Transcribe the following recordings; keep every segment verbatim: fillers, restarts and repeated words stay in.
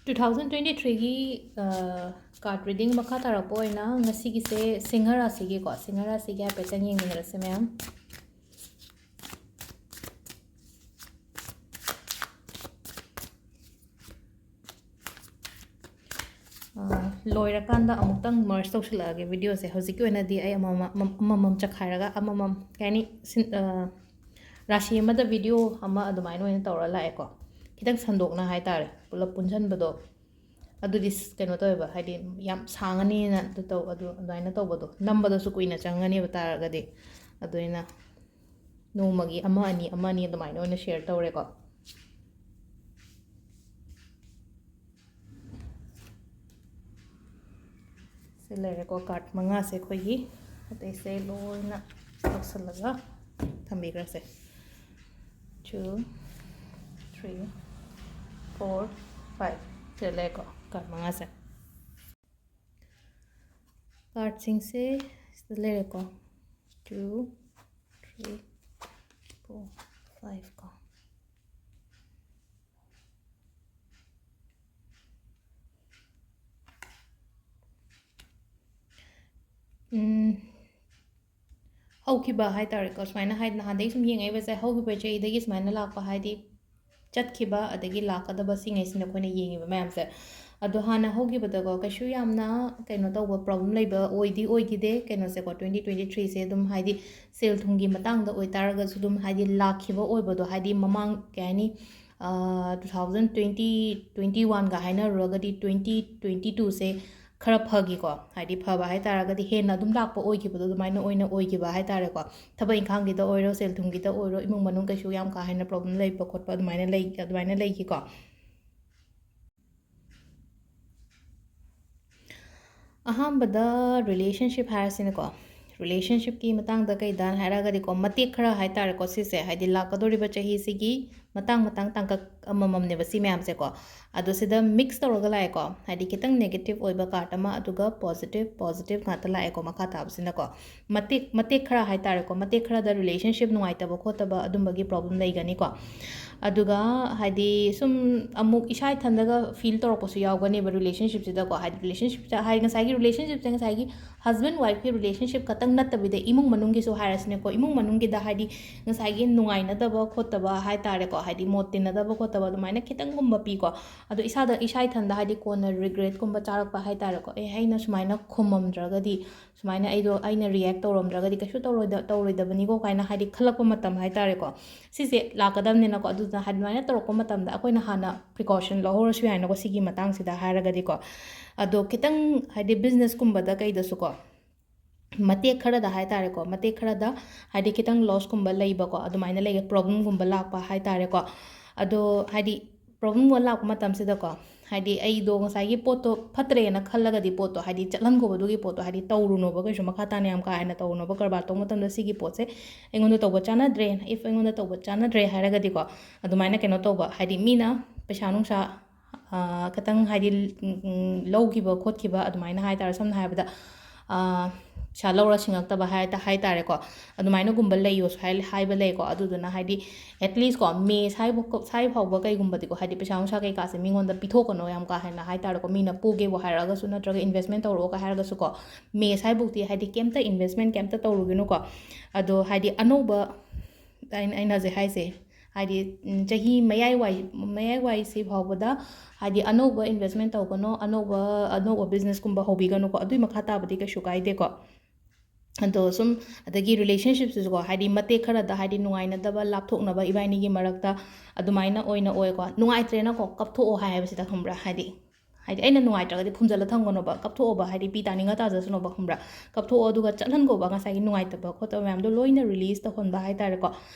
Two thousand twenty ꯊ꯭ꯔꯤꯒꯤ card reading ꯃꯈꯥ ꯇꯥꯔꯛꯄ ꯑꯣꯏꯅ ꯉꯁꯤꯒꯤꯁꯦ ꯁꯤꯡꯍ ꯔꯥꯁꯤꯒꯤꯀꯣ, ꯁꯤꯡꯍ ꯔꯥꯁꯤꯒꯤ ꯍꯥꯏꯐꯦꯠꯇꯪ ꯌꯦꯡꯃꯤꯟꯅꯔꯁꯦ ꯃꯌꯥꯝ꯫ ꯑ, ꯂꯣꯏꯔꯀꯥꯟꯗ ꯑꯃꯨꯛꯇꯪ ꯃꯔꯖ ꯇꯧꯁꯤꯜꯂꯛꯑꯒꯦ ꯚꯤꯗꯤꯑꯣꯁꯦ꯫ ꯍꯧꯖꯤꯛꯀꯤ ꯑꯣꯏꯅꯗꯤ ꯑꯩ ꯑꯃꯃꯝ, ꯑꯃꯃꯝ ꯆꯈꯥꯏꯔꯒ ꯑꯃꯃꯝ, ꯀꯩ ꯍꯥꯏꯅꯤ, ꯁꯤꯟ-, ꯑ, ꯔꯥꯁꯤ ꯑꯃꯗ ꯚꯤꯗꯤꯑꯣ ꯑꯃ ꯑꯗꯨꯃꯥꯏꯅ ꯑꯣꯏꯅ ꯇꯧꯔ ꯂꯥꯛꯑꯦꯀꯣ꯫ ꯈꯤꯇꯪ ꯁꯟꯗꯣꯛꯅ ꯍꯥꯏꯇꯥꯔꯦ, ꯄꯨꯂꯞ ꯄꯨꯟꯁꯤꯟꯕꯗꯣ꯫ ꯑꯗꯨꯗꯤ ꯁ-, ꯀꯩꯅꯣ ꯇꯧꯋꯦꯕ, ꯍꯥꯏꯗꯤ ꯌꯥꯝ ꯁꯥꯡꯉꯅꯤꯅ ꯑꯗꯨ ꯇꯧ-, ꯑꯗꯨ ꯑꯗꯨꯃꯥꯏꯅ ꯇꯧꯕꯗꯣ, ꯅꯝꯕꯗꯁꯨ ꯀꯨꯏꯅ ꯆꯪꯉꯅꯦꯕ ꯇꯥꯔꯒꯗꯤ꯫ ꯑꯗꯨꯅ ꯅꯣꯡꯃꯒꯤ ꯑꯃ ꯑꯅꯤ, ꯑꯃ ꯑꯅꯤ ꯑꯗꯨꯃꯥꯏꯅ ꯑꯣꯏꯅ ꯁꯤꯌꯔ ꯇꯧꯔꯦꯀꯣ꯫ ꯁꯤ ꯂꯩꯔꯦꯀꯣ, ꯀꯥꯔꯠ ꯃꯉꯥꯁꯦ ꯑꯩꯈꯣꯏꯒꯤ꯫ ꯑꯇꯩꯁꯦ ꯂꯣꯏꯅ ꯂꯧꯁꯜꯂꯒ ꯊꯝꯕꯤꯈ꯭ꯔꯁꯦ꯫ Two, three, four, five꯫ ꯁꯤꯗ ꯂꯩꯔꯦꯀꯣ, ꯀꯥꯔꯠ ꯃꯉꯥꯁꯦ꯫ ꯀꯥꯔꯠꯁꯤꯡꯁꯦ ꯁꯤꯗ ꯂꯩꯔꯦꯀꯣ꯫ Two, three, four, five ꯀꯣ꯫ ꯎꯝ, ꯍꯧꯈꯤꯕ ꯍꯥꯏ ꯇꯥꯔꯦꯀꯣ, ꯁꯨꯃꯥꯏꯅ ꯍꯥꯏ-, ꯅꯍꯥꯟꯗꯒꯤ ꯁꯨꯝ ꯌꯦꯡꯉꯛꯏꯕꯁꯦ, ꯍꯧꯈꯤꯕ ꯆꯍꯤꯗꯒꯤ ꯁꯨꯃꯥꯏꯅ ꯂꯥꯛꯄ, ꯍꯥꯏꯗꯤ ꯆꯠꯈꯤꯕ ꯑꯗꯒꯤ ꯂꯥꯛꯀꯗꯕ, ꯁꯤꯉꯩꯁꯤꯅ ꯑꯩꯈꯣꯏꯅ ꯌꯦꯡꯉꯤꯕ ꯃꯌꯥꯝꯁꯦ꯫ ꯑꯗꯣ ꯍꯥꯟꯅ ꯍꯧꯈꯤꯕꯗꯀꯣ, ꯀꯩꯁꯨ ꯌꯥꯝꯅ ꯀꯩꯅꯣ ꯇꯧꯕ ꯄ꯭ꯔꯣꯕ꯭ꯂꯦꯝ ꯂꯩꯕ ꯑꯣꯏꯗꯤ ꯑꯣꯏꯈꯤꯗꯦ꯫ ꯀꯩꯅꯣꯁꯦꯀꯣ, ꯇ꯭ꯋꯦꯟꯇꯤ ꯇ꯭ꯋꯦꯟꯇꯤ ꯊ꯭ꯔꯤꯁꯦ ꯑꯗꯨꯝ, ꯍꯥꯏꯗꯤ ꯁꯦꯜ ꯊꯨꯝꯒꯤ ꯃꯇꯥꯡꯗ ꯑꯣꯏꯇꯥꯔꯒꯁꯨ ꯑꯗꯨꯝ, ꯍꯥꯏꯗꯤ ꯂꯥꯛꯈꯤꯕ ꯑꯣꯏꯕꯗꯣ, ꯍꯥꯏꯗꯤ ꯃꯃꯥꯡ, ꯀꯩ ꯍꯥꯏꯅꯤ, ꯇꯨ ꯊꯥꯎꯖꯟ ꯇ꯭ꯋꯦꯟꯇꯤ, ꯇ꯭ꯋꯦꯟꯇꯤ ꯋꯥꯟꯒ ꯍꯥꯏꯅꯔꯨꯔꯒꯗꯤ ꯇ꯭ꯋꯦꯟꯇꯤ ꯇ꯭ꯋꯦꯟꯇꯤ ꯇꯨꯁꯦ ꯈꯔ ꯐꯈꯤꯀꯣ꯫ ꯍꯥꯏꯗꯤ ꯐꯕ ꯍꯥꯏ ꯇꯥꯔꯒꯗꯤ ꯍꯦꯟꯅ ꯑꯗꯨꯝ ꯂꯥꯛꯄ ꯑꯣꯏꯈꯤꯕꯗꯣ, ꯑꯗꯨꯃꯥꯏꯅ ꯑꯣꯏꯅ ꯑꯣꯏꯈꯤꯕ ꯍꯥꯏ ꯇꯥꯔꯦꯀꯣ꯫ ꯊꯕꯛ ꯏꯪꯈꯥꯡꯒꯤꯗ ꯑꯣꯏꯔꯣ, ꯁꯦꯜ ꯊꯨꯝꯒꯤꯗ ꯑꯣꯏꯔꯣ, ꯏꯃꯨꯡ ꯃꯅꯨꯡ ꯀꯩꯁꯨ ꯌꯥꯝ ꯀꯥ ꯍꯦꯟꯅ ꯄ꯭ꯔꯣꯕ꯭ꯂꯦꯝ ꯂꯩꯕ ꯈꯣꯠꯄ ꯑꯗꯨꯃꯥꯏꯅ ꯂꯩ-, ꯑꯗꯨꯃꯥꯏꯅ ꯂꯩꯈꯤꯀꯣ꯫ ꯑꯍꯥꯟꯕꯗ ꯔꯤꯂꯦꯁꯟꯁꯤꯞ ꯍꯥꯏꯔꯁꯤꯅꯦꯀꯣ꯫ ꯔꯤꯂꯦꯁꯟꯁꯤꯞꯀꯤ ꯃꯇꯥꯡꯗ ꯀꯩꯗ ꯍꯥꯏꯔꯒꯗꯤꯀꯣ, ꯃꯇꯦꯛ ꯈꯔ ꯍꯥꯏ ꯇꯥꯔꯦꯀꯣ, ꯁꯤꯁꯦ ꯍꯥꯏꯗꯤ ꯂꯥꯛꯀꯗꯧꯔꯤꯕ ꯆꯍꯤꯁꯤꯒꯤ ꯃꯇꯥꯡ ꯃꯇꯥꯡ ꯇꯥꯡꯀꯛ ꯑꯃꯃꯝꯅꯦꯕ ꯁꯤ ꯃꯌꯥꯝꯁꯦꯀꯣ꯫ ꯑꯗꯣ ꯁꯤꯗ ꯃꯤꯛꯁ ꯇꯧꯔꯒ ꯂꯥꯛꯑꯦꯀꯣ, ꯍꯥꯏꯗꯤ ꯈꯤꯇꯪ ꯅꯦꯒꯦꯇꯤꯞ ꯑꯣꯏꯕ ꯀꯥꯔꯠ ꯑꯃ, ꯑꯗꯨꯒ ꯄꯣꯖꯤꯇꯤꯞ, ꯄꯣꯖꯤꯇꯤꯞ ꯉꯥꯛꯇ ꯂꯥꯛꯑꯦꯀꯣ ꯃꯈꯥ ꯇꯥꯕꯁꯤꯅꯀꯣ꯫ ꯃꯇꯦꯛ, ꯃꯇꯦꯛ ꯈꯔ ꯍꯥꯏ ꯇꯥꯔꯦꯀꯣ, ꯃꯇꯦꯛ ꯈꯔꯗ ꯔꯤꯂꯦꯁꯟꯁꯤꯞ ꯅꯨꯡꯉꯥꯏꯇꯕ ꯈꯣꯠꯇꯕ ꯑꯗꯨꯝꯕꯒꯤ ꯄ꯭ꯔꯣꯕ꯭ꯂꯦꯝ ꯂꯩꯒꯅꯤꯀꯣ꯫ ꯑꯗꯨꯒ ꯍꯥꯏꯗꯤ ꯁꯨꯝ ꯑꯃꯨꯛ ꯏꯁꯥ ꯏꯊꯟꯗꯒ ꯐꯤꯜ ꯇꯧꯔꯛꯄꯁꯨ ꯌꯥꯎꯒꯅꯦꯕ ꯔꯤꯂꯦꯁꯟꯁꯤꯞꯁꯤꯗꯀꯣ꯫ ꯍꯥꯏꯗꯤ ꯔꯤꯂꯦꯁꯟꯁꯤꯞꯁꯦ ꯍꯥꯏ ꯉꯁꯥꯏꯒꯤ ꯔꯤꯂꯦꯁꯟꯁꯤꯞꯁꯦ ꯉꯁꯥꯏꯒꯤ ꯍꯁꯕꯦꯟ ꯋꯥꯏꯐꯀꯤ ꯔꯤꯂꯦꯁꯟꯁꯤꯞ ꯈꯛꯇꯪ ꯅꯠꯇꯕꯤꯗ ꯏꯃꯨꯡ ꯃꯅꯨꯡꯒꯤꯁꯨ ꯍꯥꯏꯔꯁꯤꯅꯦꯀꯣ꯫ ꯏꯃꯨꯡ ꯃꯅꯨꯡꯒꯤꯗ ꯍꯥꯏꯗꯤ ꯉꯁꯥꯏꯒꯤ ꯅꯨꯡꯉꯥꯏꯅꯗꯕ ꯈꯣꯠꯇꯕ ꯍꯥꯏ ꯇꯥꯔꯦꯀꯣ, ꯍꯥꯏꯗꯤ ꯃꯣꯠ ꯇꯤꯟꯅꯗꯕ ꯈꯣꯠꯇꯕ ꯑꯗꯨꯃꯥꯏꯅ ꯈꯤꯇꯪꯒꯨꯝꯕ ꯄꯤꯀꯣ꯫ ꯑꯗꯣ ꯏꯁꯥꯗ, ꯏꯁꯥ ꯏꯊꯟꯗ ꯍꯥꯏꯗꯤ ꯀꯣꯟꯅ ꯔꯤꯒ꯭ꯔꯦꯠꯀꯨꯝꯕ ꯆꯥꯔꯛꯄ ꯍꯥꯏ ꯇꯥꯔꯦꯀꯣ꯫ ꯑꯦ, ꯑꯩꯅ ꯁꯨꯃꯥꯏꯅ ꯈꯨꯝꯃꯝꯗ꯭ꯔꯒꯗꯤ, ꯁꯨꯃꯥꯏꯅ ꯑꯩꯗꯣ, ꯑꯩꯅ ꯔꯤꯌꯦꯛ ꯇꯧꯔꯝꯗ꯭ꯔꯒꯗꯤ ꯀꯩꯁꯨ ꯇꯧꯔꯣꯏꯗ-, ꯇꯧꯔꯣꯏꯗꯕꯅꯤꯀꯣ ꯀꯥꯏꯅ ꯍꯥꯏꯗꯤ ꯈꯜꯂꯛꯄ ꯃꯇꯝ ꯍꯥꯏ ꯇꯥꯔꯦꯀꯣ꯫ ꯁꯤꯁꯦ ꯂꯥꯛꯀꯗꯕꯅꯤꯅꯀꯣ꯫ ꯑꯗꯨꯅ ꯑꯗꯨꯃꯥꯏꯅ ꯇꯧꯔꯛꯄ ꯃꯇꯝꯗ ꯑꯩꯈꯣꯏꯅ ꯍꯥꯟꯅ ꯄ꯭ꯔꯤꯀꯣꯁꯟ ꯂꯧꯍꯧꯔꯁꯨ ꯌꯥꯏꯅꯀꯣ, ꯁꯤꯒꯤ ꯃꯇꯥꯡꯁꯤꯗ ꯍꯥꯏꯔꯒꯗꯤꯀꯣ꯫ ꯑꯗꯣ ꯈꯤꯇꯪ ꯍꯥꯏꯗꯤ ꯕꯤꯖꯤꯅꯦꯁꯀꯨꯝꯕꯗ ꯀꯩꯗꯁꯨꯀꯣ, ꯃꯇꯦꯛ ꯈꯔꯗ ꯍꯥꯏ ꯇꯥꯔꯦꯀꯣ, ꯃꯇꯦꯛ ꯈꯔꯗ ꯍꯥꯏꯗꯤ ꯈꯤꯇꯪ ꯂꯣꯁꯀꯨꯝꯕ ꯂꯩꯕꯀꯣ, ꯑꯗꯨꯃꯥꯏꯅ ꯂꯩꯒ ꯄ꯭ꯔꯣꯕ꯭ꯂꯦꯝꯒꯨꯝꯕ ꯂꯥꯛꯄ ꯍꯥꯏ ꯇꯥꯔꯦꯀꯣ꯫ ꯑꯗꯣ ꯍꯥꯏꯗꯤ ꯄ꯭ꯔꯣꯕ꯭ꯂꯦꯝꯒꯨꯝꯕ ꯂꯥꯛꯄ ꯃꯇꯝꯁꯤꯗꯀꯣ, ꯍꯥꯏꯗꯤ ꯑꯩꯗꯣ ꯉꯁꯥꯏꯒꯤ ꯄꯣꯠꯇꯣ ꯐꯠꯇ꯭ꯔꯦꯅ ꯈꯜꯂꯒꯗꯤ, ꯄꯣꯠꯇꯣ ꯍꯥꯏꯗꯤ ꯆꯠꯍꯟꯈꯣꯕꯗꯨꯒꯤ ꯄꯣꯠꯇꯣ ꯍꯥꯏꯗꯤ ꯇꯧꯔꯨꯅꯣꯕ, ꯀꯩꯁꯨ ꯃꯈꯥ ꯇꯥꯅ ꯌꯥꯝ ꯀꯥ ꯍꯦꯟꯅ ꯇꯧꯔꯨꯅꯣꯕ꯫ ꯀꯔꯕꯥꯔ ꯇꯧꯕ ꯃꯇꯝꯗ ꯁꯤꯒꯤ ꯄꯣꯠꯁꯦ ꯑꯩꯉꯣꯟꯗ ꯇꯧꯕ ꯆꯥꯟꯅꯗ꯭ꯔꯦ, if ꯑꯩꯉꯣꯟꯗ ꯇꯧꯕ ꯆꯥꯟꯅꯗ꯭ꯔꯦ ꯍꯥꯏꯔꯒꯗꯤꯀꯣ, ꯑꯗꯨꯃꯥꯏꯅ ꯀꯩꯅꯣ ꯇꯧꯕ, ꯍꯥꯏꯗꯤ ꯃꯤꯅ ꯄꯩꯁꯥ ꯅꯨꯡꯁꯥ, ꯑꯥ, ꯈꯤꯇꯪ ꯍꯥꯏꯗꯤ, ꯎꯝ, ꯎꯝ, ꯂꯧꯈꯤꯕ ꯈꯣꯠꯈꯤꯕ ꯑꯗꯨꯃꯥꯏꯅ ꯍꯥꯏ ꯇꯥꯔꯦ꯫ ꯁꯝꯅ ꯍꯥꯏꯔꯕꯗ, ꯑꯥ, ꯄꯩꯁꯥ ꯂꯧꯔ ꯁꯤꯡꯉꯛꯇꯕ ꯍꯥꯏ ꯇ-, ꯍꯥꯏ ꯇꯥꯔꯦꯀꯣ꯫ ꯑꯗꯨꯃꯥꯏꯅꯒꯨꯝꯕ ꯂꯩꯌꯣꯁꯨ ꯍꯥꯏ-, ꯍꯥꯏꯕ ꯂꯩꯀꯣ꯫ ꯑꯗꯨꯗꯨꯅ ꯍꯥꯏꯗꯤ at least ꯀꯣ, ꯃꯦ ꯁ꯭ꯋꯥꯏꯕꯨꯛ-, ꯁ꯭ꯋꯥꯏ ꯐꯥꯎꯕ ꯀꯩꯒꯨꯝꯕꯗꯤꯀꯣ, ꯍꯥꯏꯗꯤ ꯄꯩꯁꯥ ꯅꯨꯡꯁꯥ ꯀꯩꯀꯥꯁꯦ ꯃꯤꯉꯣꯟꯗ ꯄꯤꯊꯣꯛꯀꯅꯣ ꯌꯥꯝ ꯀꯥ ꯍꯦꯟꯅ ꯍꯥꯏ ꯇꯥꯔꯦꯀꯣ꯫ ꯃꯤꯅ ꯄꯨꯒꯦꯕꯨ ꯍꯥꯏꯔꯛꯑꯒꯁꯨ ꯅꯠꯇ꯭ꯔꯒ ꯏꯟꯚꯦꯁꯃꯦꯟ ꯇꯧꯔꯛꯑꯣꯒ ꯍꯥꯏꯔꯒꯁꯨꯀꯣ, ꯃꯦ ꯁ꯭ꯋꯥꯏꯕꯨꯛꯇꯤ ꯍꯥꯏꯗꯤ ꯀꯩꯝꯇ ꯏꯟꯚꯦꯁꯃꯦꯟ ꯀꯩꯝꯇ ꯇꯧꯔꯨꯒꯤꯅꯨꯀꯣ꯫ ꯑꯗꯣ ꯍꯥꯏꯗꯤ ꯑꯅꯧꯕ, ꯑꯩꯅ, ꯑꯩꯅ ꯍꯧꯖꯤꯛ ꯍꯥꯏꯁꯦ, ꯍꯥꯏꯗꯤ, ꯎꯝ, ꯆꯍꯤ ꯃꯌꯥꯏ ꯋꯥꯏ, ꯃꯌꯥꯏ ꯋꯥꯏꯁꯤ ꯐꯥꯎꯕꯗ ꯍꯥꯏꯗꯤ ꯑꯅꯧꯕ ꯏꯟꯚꯦꯁꯃꯦꯟ ꯇꯧꯒꯅꯣ, ꯑꯅꯧꯕ, ꯑꯅꯧꯕ ꯕꯤꯖꯤꯅꯦꯁꯀꯨꯝꯕ ꯍꯧꯕꯤꯒꯅꯨꯀꯣ꯫ ꯑꯗꯨꯏ ꯃꯈꯥ ꯇꯥꯕꯗꯤ ꯀꯩꯁꯨ ꯀꯥꯏꯗꯦꯀꯣ꯫ ꯑꯗꯣ ꯁꯨꯝ, ꯑꯗꯒꯤ ꯔꯤꯂꯦꯁꯟꯁꯤꯞꯁꯤꯁꯨꯀꯣ, ꯍꯥꯏꯗꯤ ꯃꯇꯦꯛ ꯈꯔꯗ ꯍꯥꯏꯗꯤ ꯅꯨꯡꯉꯥꯏꯅꯗꯕ, ꯂꯥꯞꯊꯣꯛꯅꯕ ꯏꯕꯥꯏꯅꯤꯒꯤ ꯃꯔꯛꯇ ꯑꯗꯨꯃꯥꯏꯅ ꯑꯣꯏꯅ ꯑꯣꯏꯀꯣ꯫ ꯅꯨꯡꯉꯥꯏꯇ꯭ꯔꯦꯅꯀꯣ, ꯀꯞꯊꯣꯛꯑꯣ ꯍꯥꯏꯕꯁꯤꯗ, ꯈꯪꯕ꯭ꯔꯥ? ꯍꯥꯏꯗꯤ, ꯍꯥꯏꯗꯤ ꯑꯩꯅ ꯅꯨꯡꯉꯥꯏꯇ꯭ꯔꯒꯗꯤ ꯈꯨꯝꯖꯤꯜꯂ ꯊꯝꯒꯅꯣꯕ, ꯀꯞꯊꯣꯛꯑꯣꯕ, ꯍꯥꯏꯗꯤ ꯄꯤ ꯇꯥꯅꯤꯡꯉ ꯇꯥꯖꯁꯅꯣꯕ, ꯈꯪꯕ꯭ꯔꯥ? ꯀꯞꯊꯣꯛꯑꯣ, ꯑꯗꯨꯒ ꯆꯠꯍꯟꯒꯣꯕ, ꯉꯁꯥꯏꯒꯤ ꯅꯨꯡꯉꯥꯏꯇꯕ ꯈꯣꯠꯇꯕ ꯃꯌꯥꯝꯗꯣ ꯂꯣꯏꯅ ꯔꯤꯂꯤꯁ ꯇꯧꯍꯟꯕ ꯍꯥꯏ ꯇꯥꯔꯦꯀꯣ꯫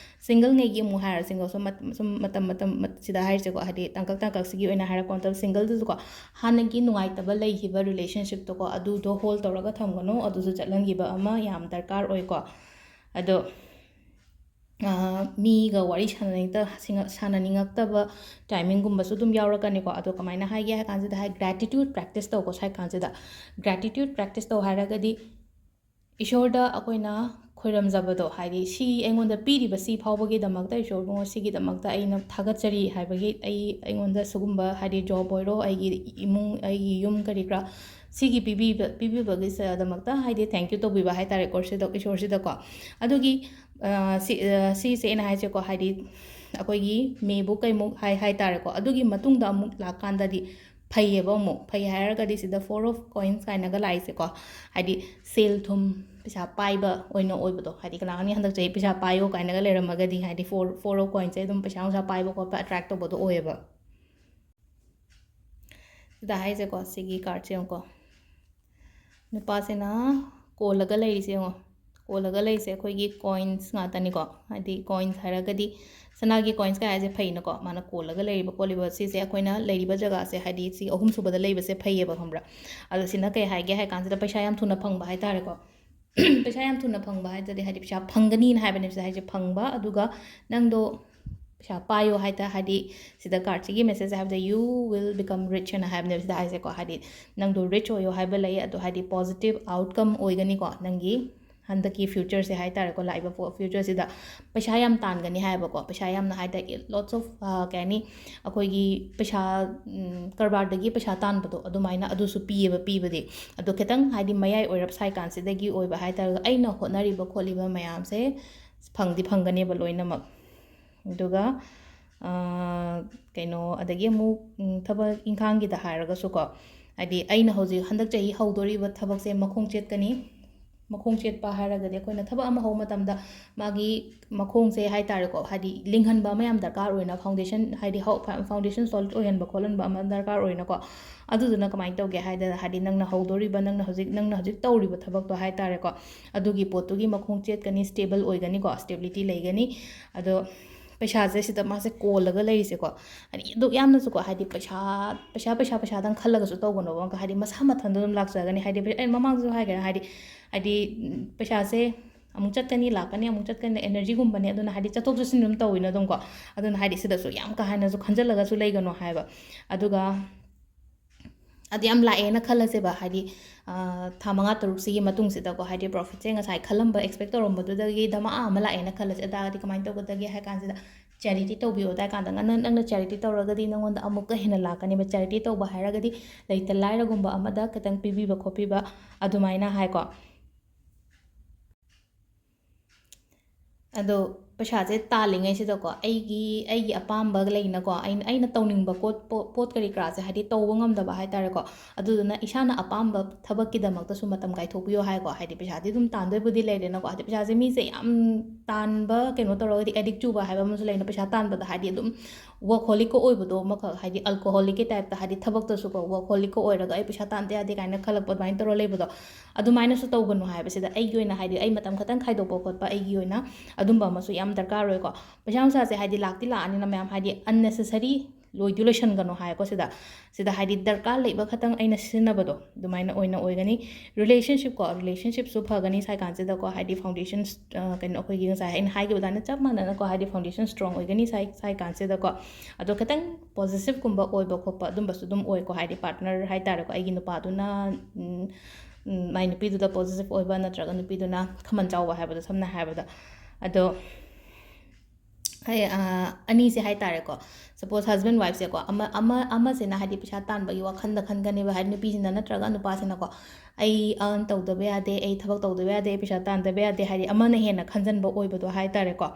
ꯁꯤꯡꯒꯜꯉꯩꯒꯤ ꯑꯃꯨꯛ ꯍꯥꯏꯔꯁꯤꯀꯣ, ꯁꯨꯝ ꯃꯠ-, ꯁꯨꯝ ꯃꯇꯝ, ꯃꯇꯝ, ꯃꯠ-, ꯁꯤꯗ ꯍꯥꯏꯔꯤꯁꯦꯀꯣ, ꯍꯥꯏꯗꯤ ꯇꯥꯡꯀꯛ ꯇꯥꯡꯀꯛꯁꯤꯒꯤ ꯑꯣꯏꯅ ꯍꯥꯏꯔꯛꯄ ꯃꯇꯝꯗ, ꯁꯤꯡꯒꯜꯗꯨꯁꯨꯀꯣ, ꯍꯥꯟꯅꯒꯤ ꯅꯨꯡꯉꯥꯏꯇꯕ ꯂꯩꯈꯤꯕ ꯔꯤꯂꯦꯁꯟꯁꯤꯞꯇꯣꯀꯣ, ꯑꯗꯨꯗꯣ ꯍꯣꯜ ꯇꯧꯔꯒ ꯊꯝꯒꯅꯨ, ꯑꯗꯨꯁꯨ ꯆꯠꯍꯟꯈꯤꯕ ꯑꯃ ꯌꯥꯝ ꯗꯔꯀꯥꯔ ꯑꯣꯏꯀꯣ꯫ ꯑꯗꯣ, ꯑꯥ, ꯃꯤꯒ ꯋꯥꯔꯤ ꯁꯥꯟꯅꯅꯤꯡꯇ-, ꯁꯤꯡꯉ-, ꯁꯥꯟꯅꯅꯤꯡꯉꯛꯇꯕ ꯇꯥꯏꯃꯤꯡꯒꯨꯝꯕꯁꯨ ꯑꯗꯨꯝ ꯌꯥꯎꯔꯛꯀꯅꯤꯀꯣ꯫ ꯑꯗꯣ ꯀꯃꯥꯏꯅ ꯍꯥꯏꯒꯦ ꯍꯥꯏ ꯀꯥꯟꯁꯤꯗ, ꯍꯥꯏ, ꯒ꯭ꯔꯦꯇꯤꯇ꯭ꯌꯨꯠ ꯄ꯭ꯔꯦꯛꯇꯤꯁ ꯇꯧꯀꯣ꯫ ꯁ꯭ꯋꯥꯏ ꯀꯥꯟꯁꯤꯗ ꯒ꯭ꯔꯦꯇꯤꯇ꯭ꯌꯨꯠ ꯄ꯭ꯔꯦꯛꯇꯤꯁ ꯇꯧ ꯍꯥꯏꯔꯒꯗꯤ, ꯏꯁꯣꯔꯗ ꯑꯩꯈꯣꯏꯅ ꯈꯣꯏꯔꯝꯖꯕꯗꯣ, ꯍꯥꯏꯗꯤ ꯁꯤ ꯑꯩꯉꯣꯟꯗ ꯄꯤꯔꯤꯕ ꯁꯤ ꯐꯥꯎꯕꯒꯤꯗꯃꯛꯇ ꯏꯁꯣꯔ ꯏꯕꯨꯡꯉꯣ ꯁꯤꯒꯤꯗꯃꯛꯇ ꯑꯩꯅ ꯊꯥꯒꯠꯆꯔꯤ ꯍꯥꯏꯕꯒꯤ, ꯑꯩ, ꯑꯩꯉꯣꯟꯗ ꯁꯤꯒꯨꯝꯕ ꯍꯥꯏꯗꯤ ꯖꯣꯕ ꯑꯣꯏꯔꯣ, ꯑꯩꯒꯤ ꯏꯃꯨꯡ, ꯑꯩꯒꯤ ꯌꯨꯝ ꯀꯔꯤ ꯀꯔꯥ ꯁꯤꯒꯤ ꯄꯤꯕꯤꯕ, ꯄꯤꯕꯤꯕꯒꯤꯗꯃꯛꯇ ꯍꯥꯏꯗꯤ thank you ꯇꯧꯕꯤꯕ ꯍꯥꯏꯇꯥꯔꯦꯀꯣ ꯁꯤꯗ, ꯏꯁꯣꯔꯁꯤꯗꯀꯣ꯫ ꯑꯗꯨꯒꯤ, ꯑ, ꯁꯤ, ꯑ, ꯁꯤꯁꯦ ꯑꯩꯅ ꯍꯥꯏꯁꯦꯀꯣ, ꯍꯥꯏꯗꯤ ꯑꯩꯈꯣꯏꯒꯤ ꯃꯦꯕꯨꯛ ꯀꯩꯃꯨꯛ ꯍꯥꯏ, ꯍꯥꯏꯇꯥꯔꯦꯀꯣ꯫ ꯑꯗꯨꯒꯤ ꯃꯇꯨꯡꯗ ꯑꯃꯨꯛ ꯂꯥꯛꯀꯥꯟꯗꯗꯤ ꯐꯩꯌꯦꯕ, ꯑꯃꯨꯛ ꯐꯩ ꯍꯥꯏꯔꯒꯗꯤ ꯁꯤꯗ Four of Coins ꯀꯥꯏꯅꯒ ꯂꯥꯛꯏꯁꯦꯀꯣ, ꯍꯥꯏꯗꯤ ꯁꯦꯜ ꯊꯨꯝ ꯄꯩꯁꯥ ꯄꯥꯏꯕ ꯑꯣꯏꯅ ꯑꯣꯏꯕꯗꯣ, ꯍꯥꯏꯗꯤ ꯀꯅꯥꯒꯨꯝꯕ ꯍꯟꯗꯛ ꯆꯍꯤ ꯄꯩꯁꯥ ꯄꯥꯏꯌꯣ ꯀꯥꯏꯅꯒ ꯂꯩꯔꯝꯃꯒꯗꯤ, ꯍꯥꯏꯗꯤ Four, Four of Coinsꯁꯦ ꯑꯗꯨꯝ ꯄꯩꯁꯥ ꯅꯨꯡꯁꯥ ꯄꯥꯏꯕ ꯈꯣꯠꯄ attract ꯇꯧꯕꯗꯣ ꯑꯣꯏꯌꯦꯕ꯫ ꯁꯤꯗ ꯍꯥꯏꯁꯦꯀꯣ, ꯁꯤꯒꯤ cardꯁꯦ ꯌꯦꯡꯉꯨꯀꯣ, ꯅꯨꯄꯥꯁꯤꯅ ꯀꯣꯜꯂꯒ ꯂꯩꯔꯤꯁꯦ ꯌꯦꯡꯉꯣ꯫ ꯀꯣꯜꯂꯒ ꯂꯩꯔꯤꯁꯦ ꯑꯩꯈꯣꯏꯒꯤ coins ꯉꯥꯛꯇꯅꯤꯀꯣ, ꯍꯥꯏꯗꯤ coins ꯍꯥꯏꯔꯒꯗꯤ ꯁꯅꯥꯒꯤ coins ꯀꯥꯏ ꯍꯥꯏꯁꯦ ꯐꯩꯅꯀꯣ, ꯃꯥꯅ ꯀꯣꯜꯂꯒ ꯂꯩꯔꯤꯕ ꯈꯣꯠꯂꯤꯕ ꯁꯤꯁꯦ ꯑꯩꯈꯣꯏꯅ ꯂꯩꯔꯤꯕ ꯖꯒꯥꯁꯦ, ꯍꯥꯏꯗꯤ ꯁꯤ ꯑꯍꯨꯝꯁꯨꯕꯗ ꯂꯩꯕꯁꯦ ꯐꯩꯌꯦꯕ, ꯈꯪꯕ꯭ꯔꯥ? ꯑꯗꯣ ꯁꯤꯅ ꯀꯩ ꯍꯥꯏꯒꯦ ꯍꯥꯏ ꯀꯥꯟꯁꯤꯗ ꯄꯩꯁꯥ ꯌꯥꯝ ꯊꯨꯅ ꯐꯪꯕ ꯍꯥꯏꯇꯥꯔꯦꯀꯣ꯫ ꯄꯩꯁꯥ ꯌꯥꯝ ꯊꯨꯅ ꯐꯪꯕ ꯍꯥꯏꯇꯥꯔꯗꯤ, ꯍꯥꯏꯗꯤ ꯄꯩꯁꯥ ꯐꯪꯒꯅꯤꯅ ꯍꯥꯏꯕꯅꯦ ꯁꯤꯗ ꯍꯥꯏꯁꯦ, ꯐꯪꯕ, ꯑꯗꯨꯒ ꯅꯪꯗꯣ ꯄꯩꯁꯥ ꯄꯥꯏꯌꯣ ꯍꯥꯏꯇꯥ-, ꯍꯥꯏꯗꯤ ꯁꯤꯗ cardꯁꯤꯒꯤ message ꯍꯥꯏꯕꯗ "You will become rich" ꯍꯥꯏꯅ ꯍꯥꯏꯕꯅꯦꯕ ꯁꯤꯗ ꯍꯥꯏꯁꯦꯀꯣ, ꯍꯥꯏꯗꯤ ꯅꯪꯗꯣ rich ꯑꯣꯏꯌꯣ ꯍꯥꯏꯕ ꯂꯩ꯫ ꯑꯗꯣ ꯍꯥꯏꯗꯤ positive outcome ꯑꯣꯏꯒꯅꯤꯀꯣ ꯅꯪꯒꯤ ꯍꯟꯗꯛꯀꯤ futureꯁꯦ ꯍꯥꯏꯇꯥꯔꯦꯀꯣ, ꯂꯥꯛꯏꯕ ꯐꯣ-, futureꯁꯤꯗ ꯄꯩꯁꯥ ꯌꯥꯝ ꯇꯥꯟꯒꯅꯤ ꯍꯥꯏꯕꯀꯣ꯫ ꯄꯩꯁꯥ ꯌꯥꯝꯅ ꯍꯥꯏꯇꯥꯔꯦ, lots of, ꯑ, ꯀꯩ ꯍꯥꯏꯅꯤ, ꯑꯩꯈꯣꯏꯒꯤ ꯄꯩꯁꯥ, ꯎꯝ, ꯀꯔꯕꯥꯔꯗꯒꯤ ꯄꯩꯁꯥ ꯇꯥꯟꯕꯗꯣ ꯑꯗꯨꯃꯥꯏꯅ ꯑꯗꯨꯁꯨ ꯄꯤꯌꯦꯕ, ꯄꯤꯕꯗꯤ꯫ ꯑꯗꯣ ꯈꯤꯇꯪ ꯍꯥꯏꯗꯤ ꯃꯌꯥꯏ ꯑꯣꯏꯔꯞ ꯁꯥꯏ ꯀꯥꯟꯁꯤꯗꯒꯤ ꯑꯣꯏꯕ ꯍꯥꯏꯇꯥꯔꯒ ꯑꯩꯅ ꯍꯣꯠꯅꯔꯤꯕ ꯈꯣꯠꯂꯤꯕ ꯃꯌꯥꯝꯁꯦ ꯐꯪꯗꯤ ꯐꯪꯒꯅꯦꯕ ꯂꯣꯏꯅꯃꯛ꯫ ꯑꯗꯨꯒ, ꯑ, ꯀꯩꯅꯣ, ꯑꯗꯒꯤ ꯑꯃꯨꯛ, ꯎꯝ, ꯊꯕꯛ ꯏꯪꯈꯥꯡꯒꯤꯗ ꯍꯥꯏꯔꯒꯁꯨꯀꯣ, ꯍꯥꯏꯗꯤ ꯑꯩꯅ ꯍꯧꯖꯤꯛ ꯍꯟꯗꯛ ꯆꯍꯤ ꯍꯧꯗꯣꯔꯤꯕ ꯊꯕꯛꯁꯦ ꯃꯈꯣꯡ ꯆꯦꯠꯀꯅꯤ꯫ ꯃꯈꯣꯡ ꯆꯦꯠꯄ ꯍꯥꯏꯔꯒꯗꯤ ꯑꯩꯈꯣꯏꯅ ꯊꯕꯛ ꯑꯃ ꯍꯧꯕ ꯃꯇꯝꯗ ꯃꯥꯒꯤ ꯃꯈꯣꯡꯁꯦ ꯍꯥꯏꯇꯥꯔꯦꯀꯣ, ꯍꯥꯏꯗꯤ ꯂꯤꯡꯍꯟꯕ ꯑꯃ ꯌꯥꯝ ꯗꯔꯀꯥꯔ ꯑꯣꯏꯅ, foundation ꯍꯥꯏꯗꯤ ꯍꯧ-, ꯐ-, foundation solid ꯑꯣꯏꯍꯟꯕ ꯈꯣꯠꯍꯟꯕ ꯑꯃ ꯗꯔꯀꯥꯔ ꯑꯣꯏꯅꯀꯣ꯫ ꯑꯗꯨꯗꯨꯅ ꯀꯃꯥꯏꯅ ꯇꯧꯒꯦ ꯍꯥꯏꯗꯅ, ꯍꯥꯏꯗꯤ ꯅꯪꯅ ꯍꯧꯗꯣꯔꯤꯕ, ꯅꯪꯅ ꯍꯧꯖꯤꯛ, ꯅꯪꯅ ꯍꯧꯖꯤꯛ ꯇꯧꯔꯤꯕ ꯊꯕꯛꯇꯣ ꯍꯥꯏꯇꯥꯔꯦꯀꯣ, ꯑꯗꯨꯒꯤ ꯄꯣꯠꯇꯨꯒꯤ ꯃꯈꯣꯡ ꯆꯦꯠꯀꯅꯤ, stable ꯑꯣꯏꯒꯅꯤꯀꯣ, stability ꯂꯩꯒꯅꯤ꯫ ꯑꯗꯣ ꯄꯩꯁꯥꯁꯦ ꯁꯤꯗ ꯃꯥꯁꯦ ꯀꯣꯜꯂꯒ ꯂꯩꯔꯤꯁꯦꯀꯣ, ꯍꯥꯏꯗꯤ ꯑꯗꯨꯛ ꯌꯥꯝꯅꯁꯨꯀꯣ, ꯍꯥꯏꯗꯤ ꯄꯩꯁꯥ, ꯄꯩꯁꯥ, ꯄꯩꯁꯥ, ꯄꯩꯁꯥꯗꯪ ꯈꯜꯂꯒꯁꯨ ꯇꯧꯒꯅꯣꯕ꯫ ꯑꯃꯨꯛꯀ ꯍꯥꯏꯗꯤ ꯃꯁꯥ ꯃꯊꯟꯇ ꯑꯗꯨꯝ ꯂꯥꯛꯆꯒꯅꯤ꯫ ꯍꯥꯏꯗꯤ ꯄꯩ-, ꯑꯩ ꯃꯃꯥꯡꯗꯁꯨ ꯍꯥꯏꯈ꯭ꯔꯦ, ꯍꯥꯏꯗꯤ, ꯎꯝ, ꯄꯩꯁꯥꯁꯦ ꯑꯃꯨꯛ ꯆꯠꯀꯅꯤ, ꯂꯥꯛꯀꯅꯤ, ꯑꯃꯨꯛ ꯆꯠꯀꯅꯤ, energyꯒꯨꯝꯕꯅꯦ꯫ ꯑꯗꯨꯅ ꯍꯥꯏꯗꯤ ꯆꯠꯊꯣꯛ ꯆꯠꯁꯤꯟ ꯑꯗꯨꯝ ꯇꯧꯋꯤꯅ ꯑꯗꯨꯝꯀꯣ꯫ ꯑꯗꯨꯅ ꯍꯥꯏꯗꯤ ꯁꯤꯗꯁꯨ ꯌꯥꯝ ꯀꯥ ꯍꯦꯟꯅꯁꯨ ꯈꯟꯖꯤꯜꯂꯒꯁꯨ ꯂꯩꯒꯅꯣ ꯍꯥꯏꯕ꯫ ꯑꯗꯨꯒ ꯑꯗꯨ ꯌꯥꯝ ꯂꯥꯛꯑꯦꯅ ꯈꯜꯂꯁꯦꯕ, ꯍꯥꯏꯗꯤ, ꯑ, ꯊꯥ ꯃꯉꯥ ꯇꯔꯨꯛꯁꯤꯒꯤ ꯃꯇꯨꯡꯁꯤꯗꯀꯣ, ꯍꯥꯏꯗꯤ profitꯁꯦ ꯉꯁꯥꯏ ꯈꯜꯂꯝꯕ, expect ꯇꯧꯔꯝꯕꯗꯨꯗꯒꯤ ꯙꯃꯥ ꯑꯃ ꯂꯥꯛꯑꯦꯅ ꯈꯜꯂꯁꯦ꯫ ꯑꯗꯨ ꯇꯥꯔꯒꯗꯤ ꯀꯃꯥꯏꯅ ꯇꯧꯒꯗꯒꯦ ꯍꯥꯏ ꯀꯥꯟꯁꯤꯗ, charity ꯇꯧꯕꯤꯌꯣ ꯍꯥꯏ ꯀꯥꯟꯗ, ꯅꯪ, ꯅꯪꯅ charity ꯇꯧꯔꯒꯗꯤ ꯅꯪꯉꯣꯟꯗ ꯑꯃꯨꯛꯀ ꯍꯦꯟꯅ ꯂꯥꯛꯀꯅꯦꯕ꯫ Charity ꯇꯧꯕ ꯍꯥꯏꯔꯒꯗꯤ ꯂꯩꯇ ꯂꯥꯏꯔꯒꯨꯝꯕ ꯑꯃꯗ ꯈꯤꯇꯪ ꯄꯤꯕꯤꯕ ꯈꯣꯠꯄꯤꯕ, ꯑꯗꯨꯃꯥꯏꯅ ꯍꯥꯏꯀꯣ꯫ ꯑꯗꯣ ꯄꯩꯁꯥꯁꯦ ꯇꯥꯜꯂꯤꯉꯩꯁꯤꯗꯀꯣ, ꯑꯩꯒꯤ, ꯑꯩꯒꯤ ꯑꯄꯥꯝꯕ ꯂꯩꯅꯀꯣ, ꯑꯩꯅ, ꯑꯩꯅ ꯇꯧꯅꯤꯡꯕ ꯄꯣꯠ, ꯄꯣ-, ꯄꯣꯠ ꯀꯔꯤ ꯀꯔꯥꯁꯦ, ꯍꯥꯏꯗꯤ ꯇꯧꯕ ꯉꯝꯗꯕ ꯍꯥꯏ ꯇꯥꯔꯦꯀꯣ꯫ ꯑꯗꯨꯗꯨꯅ ꯏꯁꯥꯅ ꯑꯄꯥꯝꯕ ꯊꯕꯛꯀꯤꯗꯃꯛꯇꯁꯨ ꯃꯇꯝ ꯀꯥꯏꯊꯣꯛꯄꯤꯌꯣ ꯍꯥꯏꯀꯣ꯫ ꯍꯥꯏꯗꯤ ꯄꯩꯁꯥꯗꯤ ꯑꯗꯨꯝ ꯇꯥꯟꯗꯣꯏꯕꯨꯗꯤ ꯂꯩꯔꯦꯅꯀꯣ꯫ ꯍꯥꯏꯗꯤ ꯄꯩꯁꯥꯁꯦ ꯃꯤꯁꯦ ꯌꯥꯝ ꯇꯥꯟꯕ, ꯀꯩꯅꯣ ꯇꯧꯔꯒꯗꯤ addict ꯆꯨꯕ ꯍꯥꯏꯕ ꯑꯃꯁꯨ ꯂꯩꯅ, ꯄꯩꯁꯥ ꯇꯥꯟꯕꯗ ꯍꯥꯏꯗꯤ ꯑꯗꯨꯝ workaholicꯀ ꯑꯣꯏꯕꯗꯣ ꯑꯃꯈꯛ, ꯍꯥꯏꯗꯤ alcoholicꯀꯤ typeꯇ, ꯍꯥꯏꯗꯤ ꯊꯕꯛꯇꯁꯨꯀꯣ workaholicꯀ ꯑꯣꯏꯔꯒ ꯑꯩ ꯄꯩꯁꯥ ꯇꯥꯟꯗ ꯌꯥꯗꯦ ꯀꯥꯏꯅ ꯈꯜꯂꯛꯄ ꯑꯗꯨꯃꯥꯏꯅ ꯇꯧꯔ ꯂꯩꯕꯗꯣ, ꯑꯗꯨꯃꯥꯏꯅꯁꯨ ꯇꯧꯒꯅꯨ ꯍꯥꯏꯕꯁꯤꯗ, ꯑꯩꯒꯤ ꯑꯣꯏꯅ ꯍꯥꯏꯗꯤ ꯑꯩ ꯃꯇꯝ ꯈꯛꯇꯪ ꯈꯥꯏꯗꯣꯛꯄ ꯈꯣꯠꯄ, ꯑꯩꯒꯤ ꯑꯣꯏꯅ ꯑꯗꯨꯝꯕ ꯑꯃꯁꯨ ꯌꯥꯝ ꯗꯔꯀꯥꯔ ꯑꯣꯏꯀꯣ꯫ ꯄꯩꯁꯥ ꯅꯨꯡꯁꯥꯁꯦ ꯍꯥꯏꯗꯤ ꯂꯥꯛꯇꯤ ꯂꯥꯛꯑꯅꯤꯅ ꯃꯌꯥꯝ, ꯍꯥꯏꯗꯤ unnecessary ꯂꯣꯏꯗꯤ ꯂꯣꯏꯁꯟꯒꯅꯨ ꯍꯥꯏꯀꯣ꯫ ꯁꯤꯗ, ꯁꯤꯗ ꯍꯥꯏꯗꯤ ꯗꯔꯀꯥꯔ ꯂꯩꯕ ꯈꯛꯇꯪ ꯑꯩꯅ ꯁꯤꯖꯤꯟꯅꯕꯗꯣ ꯑꯗꯨꯃꯥꯏꯅ ꯑꯣꯏꯅ ꯑꯣꯏꯒꯅꯤ꯫ Relationshipꯀꯣ, relationshipꯁꯨ ꯐꯒꯅꯤ ꯁꯥꯏ ꯀꯥꯟꯁꯤꯗꯀꯣ, ꯍꯥꯏꯗꯤ foundations, ꯑ, ꯀꯩꯅꯣ, ꯑꯩꯈꯣꯏꯒꯤ ꯉꯁꯥꯏ ꯑꯩꯅ ꯍꯥꯏꯈꯤꯕ ꯑꯗꯨꯃꯥꯏꯅ ꯆꯞ ꯃꯥꯟꯅꯅꯀꯣ, ꯍꯥꯏꯗꯤ foundation strong ꯑꯣꯏꯒꯅꯤ ꯁꯥꯏ, ꯁꯥꯏ ꯀꯥꯟꯁꯤꯗꯀꯣ꯫ ꯑꯗꯣ ꯈꯤꯇꯪ possessiveꯀꯨꯝꯕ ꯑꯣꯏꯕ ꯈꯣꯠꯄ ꯑꯗꯨꯝꯕꯁꯨ ꯑꯗꯨꯝ ꯑꯣꯏꯀꯣ, ꯍꯥꯏꯗꯤ partner ꯍꯥꯏ ꯇꯥꯔꯦꯀꯣ, ꯑꯩꯒꯤ ꯅꯨꯄꯥꯗꯨꯅ, ꯎꯝ, ꯎꯝ, ꯃꯥꯏ ꯅꯨꯄꯤꯗꯨꯗ possessive ꯑꯣꯏꯕ ꯅꯠꯇ꯭ꯔꯒ ꯅꯨꯄꯤꯗꯨꯅ ꯈꯃꯟ ꯆꯥꯎꯕ ꯍꯥꯏꯕꯗꯣ, ꯁꯝꯅ ꯍꯥꯏꯔꯕꯗ꯫ ꯑꯗꯣ ꯑꯩ, ꯑ, ꯑꯅꯤꯁꯦ ꯍꯥꯏ ꯇꯥꯔꯦꯀꯣ, suppose husband wifeꯁꯦꯀꯣ, ꯑꯃ, ꯑꯃ, ꯑꯃꯁꯤꯅ ꯍꯥꯏꯗꯤ ꯄꯩꯁꯥ ꯇꯥꯟꯕꯒꯤ ꯋꯥꯈꯜꯗ ꯈꯟꯒꯅꯦꯕ, ꯍꯥꯏꯗꯤ ꯅꯨꯄꯤꯁꯤꯅ ꯅꯠꯇ꯭ꯔꯒ ꯅꯨꯄꯥꯁꯤꯅꯀꯣ, "ꯑꯩ earn ꯇꯧꯗꯕ ꯌꯥꯗꯦ, ꯑꯩ ꯊꯕꯛ ꯇꯧꯗꯕ ꯌꯥꯗꯦ, ꯑꯩ ꯄꯩꯁꯥ ꯇꯥꯟꯗꯕ ꯌꯥꯗꯦ", ꯍꯥꯏꯗꯤ ꯑꯃꯅ ꯍꯦꯟꯅ ꯈꯟꯖꯟꯕ ꯑꯣꯏꯕꯗꯣ ꯍꯥꯏ ꯇꯥꯔꯦꯀꯣ꯫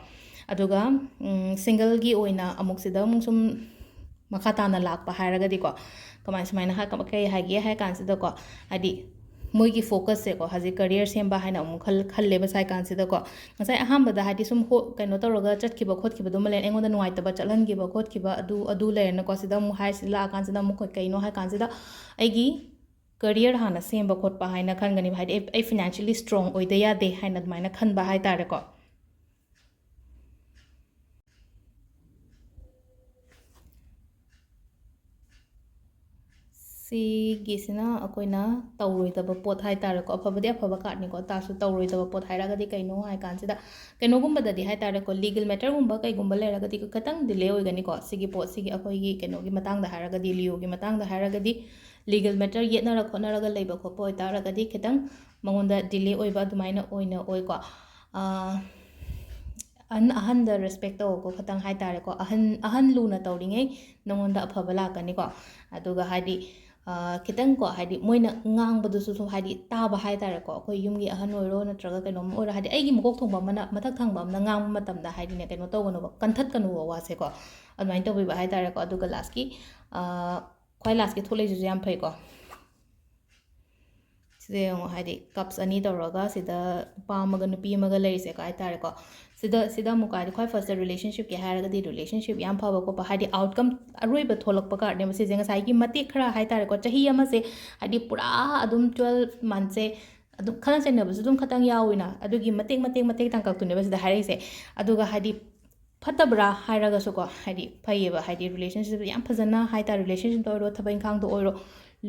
ꯑꯗꯨꯒ, ꯎꯝ, singleꯒꯤ ꯑꯣꯏꯅ ꯑꯃꯨꯛ ꯁꯤꯗ ꯑꯃꯨꯛ ꯁꯨꯝ ꯃꯈꯥ ꯇꯥꯅ ꯂꯥꯛꯄ ꯍꯥꯏꯔꯒꯗꯤꯀꯣ, ꯀꯃꯥꯏ, ꯁꯨꯃꯥꯏꯅ ꯍꯥꯏ-, ꯀꯃ-, ꯀꯩ ꯍꯥꯏꯒꯦ ꯍꯥꯏ ꯀꯥꯟꯁꯤꯗꯀꯣ, ꯍꯥꯏꯗꯤ ꯃꯣꯏꯒꯤ focusꯁꯦꯀꯣ, ꯍꯧꯖꯤꯛ career ꯁꯦꯝꯕ ꯍꯥꯏꯅ ꯑꯃꯨꯛ ꯈꯜ-, ꯈꯜꯂꯦꯕ ꯁꯥꯏ ꯀꯥꯟꯁꯤꯗꯀꯣ꯫ ꯉꯁꯥꯏ ꯑꯍꯥꯟꯕꯗ ꯍꯥꯏꯗꯤ ꯁꯨꯝ ꯍꯣ-, ꯀꯩꯅꯣ ꯇꯧꯔꯒ ꯆꯠꯈꯤꯕ ꯈꯣꯠꯈꯤꯕꯗꯣ ꯑꯃ ꯂꯩꯔꯦ, ꯑꯩꯉꯣꯟꯗ ꯅꯨꯡꯉꯥꯏꯇꯕ ꯆꯠꯍꯟꯈꯤꯕ ꯈꯣꯠꯈꯤꯕ ꯑꯗꯨ, ꯑꯗꯨ ꯂꯩꯔꯦꯅꯀꯣ꯫ ꯁꯤꯗ ꯑꯃꯨꯛ ꯍꯥꯏ-, ꯁꯤꯗ ꯂꯥꯛꯑꯀꯥꯟꯁꯤꯗ ꯑꯃꯨꯛ ꯀꯩ-, ꯀꯩꯅꯣ ꯍꯥꯏ ꯀꯥꯟꯁꯤꯗ, ꯑꯩꯒꯤ career ꯍꯥꯟꯅ ꯁꯦꯝꯕ ꯈꯣꯠꯄ ꯍꯥꯏꯅ ꯈꯟꯒꯅꯦꯕ꯫ ꯍꯥꯏꯗꯤ ꯑꯩ, ꯑꯩ financially strong ꯑꯣꯏꯗ ꯌꯥꯗꯦ ꯍꯥꯏꯅ ꯑꯗꯨꯃꯥꯏꯅ ꯈꯟꯕ ꯍꯥꯏ ꯇꯥꯔꯦꯀꯣ꯫ ꯁꯤꯒꯤꯁꯤꯅ ꯑꯩꯈꯣꯏꯅ ꯇꯧꯔꯣꯏꯗꯕ ꯄꯣꯠ ꯍꯥꯏ ꯇꯥꯔꯦꯀꯣ꯫ ꯑꯐꯕꯗꯤ ꯑꯐꯕ cardꯅꯤꯀꯣ, ꯇꯥꯔꯁꯨ ꯇꯧꯔꯣꯏꯗꯕ ꯄꯣꯠ ꯍꯥꯏꯔꯒꯗꯤ ꯀꯩꯅꯣ ꯍꯥꯏ ꯀꯥꯟꯁꯤꯗ, ꯀꯩꯅꯣꯒꯨꯝꯕꯗꯗꯤ ꯍꯥꯏ ꯇꯥꯔꯦꯀꯣ, legal matterꯒꯨꯝꯕ ꯀꯩꯒꯨꯝꯕ ꯂꯩꯔꯒꯗꯤ ꯈꯤꯇꯪ delay ꯑꯣꯏꯒꯅꯤꯀꯣ꯫ ꯁꯤꯒꯤ ꯄꯣꯠꯁꯤꯒꯤ, ꯑꯩꯈꯣꯏꯒꯤ ꯀꯩꯅꯣꯒꯤ ꯃꯇꯥꯡꯗ ꯍꯥꯏꯔꯒꯗꯤ, Leoꯒꯤ ꯃꯇꯥꯡꯗ ꯍꯥꯏꯔꯒꯗꯤ, legal matter ꯌꯦꯠꯅꯔ ꯈꯣꯠꯅꯔꯒ ꯂꯩꯕ ꯈꯣꯠꯄ ꯑꯣꯏꯇꯥꯔꯒꯗꯤ ꯈꯤꯇꯪ ꯃꯉꯣꯟꯗ delay ꯑꯣꯏꯕ ꯑꯗꯨꯃꯥꯏꯅ ꯑꯣꯏꯅ ꯑꯣꯏꯀꯣ꯫ ꯑꯥ, ꯑꯍꯟ, ꯑꯍꯟꯗ respect ꯇꯧꯀꯣ, ꯈꯤꯇꯪ ꯍꯥꯏ ꯇꯥꯔꯦꯀꯣ꯫ ꯑꯍꯟ, ꯑꯍꯟ ꯂꯨꯅ ꯇꯧꯔꯤꯉꯩ ꯅꯉꯣꯟꯗ ꯑꯐꯕ ꯂꯥꯛꯀꯅꯤꯀꯣ꯫ ꯑꯗꯨꯒ ꯍꯥꯏꯗꯤ, ꯑꯥ, ꯈꯤꯇꯪꯀꯣ, ꯍꯥꯏꯗꯤ ꯃꯣꯏꯅ ꯉꯥꯡꯕꯗꯨꯁꯨ ꯁꯨꯝ ꯍꯥꯏꯗꯤ ꯇꯥꯕ ꯍꯥꯏ ꯇꯥꯔꯦꯀꯣ꯫ ꯑꯩꯈꯣꯏ ꯌꯨꯝꯒꯤ ꯑꯍꯟ ꯑꯣꯏꯔꯣ ꯅꯠꯇ꯭ꯔꯒ ꯀꯩꯅꯣꯝ ꯑꯣꯏꯔꯣ, ꯍꯥꯏꯗꯤ ꯑꯩꯒꯤ ꯃꯀꯣꯛ ꯊꯣꯡꯕ ꯑꯃꯅ, ꯃꯊꯛ ꯊꯪꯕ ꯑꯃꯅ ꯉꯥꯡꯕ ꯃꯇꯝꯗ ꯍꯥꯏꯗꯤꯅꯦ, ꯀꯩꯅꯣ ꯇꯧꯒꯅꯨꯕ, ꯀꯟꯊꯠꯀꯅꯨꯕ ꯋꯥꯁꯦꯀꯣ꯫ ꯑꯗꯨꯃꯥꯏꯅ ꯇꯧꯕꯤꯕ ꯍꯥꯏ ꯇꯥꯔꯦꯀꯣ꯫ ꯑꯗꯨꯒ lastꯀꯤ, ꯑꯥ, ꯈ꯭ꯋꯥꯏ lastꯀꯤ ꯊꯣꯛꯂꯛꯏꯁꯤꯁꯨ ꯌꯥꯝ ꯐꯩꯀꯣ꯫ ꯁꯤꯗ ꯌꯦꯡꯉꯣ, ꯍꯥꯏꯗꯤ cups ꯑꯅꯤ ꯇꯧꯔꯒ ꯁꯤꯗ ꯅꯨꯄꯥ ꯑꯃꯒ ꯅꯨꯄꯤ ꯑꯃꯒ ꯂꯩꯔꯤꯁꯦꯀꯣ ꯍꯥꯏ ꯇꯥꯔꯦꯀꯣ꯫ ꯁꯤꯗ, ꯁꯤꯗ ꯑꯃꯨꯛꯀ ꯍꯥꯏꯗꯤ ꯈ꯭ꯋꯥꯏ firstꯇ relationshipꯀꯤ ꯍꯥꯏꯔꯒꯗꯤ relationship ꯌꯥꯝ ꯐꯕ ꯈꯣꯠꯄ, ꯍꯥꯏꯗꯤ outcome ꯑꯔꯣꯏꯕ ꯊꯣꯛꯂꯛꯄ cardꯅꯦꯕ ꯁꯤꯁꯦ꯫ ꯉꯁꯥꯏꯒꯤ ꯃꯇꯦꯛ ꯈꯔ ꯍꯥꯏ ꯇꯥꯔꯦꯀꯣ, ꯆꯍꯤ ꯑꯃꯁꯦ ꯍꯥꯏꯗꯤ ꯄꯨꯔꯥ ꯑꯗꯨꯝ twelve monthꯁꯦ ꯑꯗꯨꯝ ꯈꯠꯅ ꯆꯩꯅꯕꯁꯨ ꯑꯗꯨꯝ ꯈꯇꯪ ꯌꯥꯎꯋꯤꯅ, ꯑꯗꯨꯒꯤ ꯃꯇꯦꯛ, ꯃꯇꯦꯛ, ꯃꯇꯦꯛ ꯇꯥꯡꯀꯛꯇꯨꯅꯦꯕ ꯁꯤꯗ ꯍꯥꯏꯔꯛꯏꯁꯦ꯫ ꯑꯗꯨꯒ ꯍꯥꯏꯗꯤ ꯐꯠꯇꯕ꯭ꯔꯥ ꯍꯥꯏꯔꯒꯁꯨꯀꯣ, ꯍꯥꯏꯗꯤ ꯐꯩꯌꯦꯕ, ꯍꯥꯏꯗꯤ relationship ꯌꯥꯝ ꯐꯖꯅ ꯍꯥꯏ ꯇꯥꯔꯦ, relationshipꯇ ꯑꯣꯏꯔꯣ, ꯊꯕꯛ ꯏꯪꯈꯥꯡꯗ ꯑꯣꯏꯔꯣ,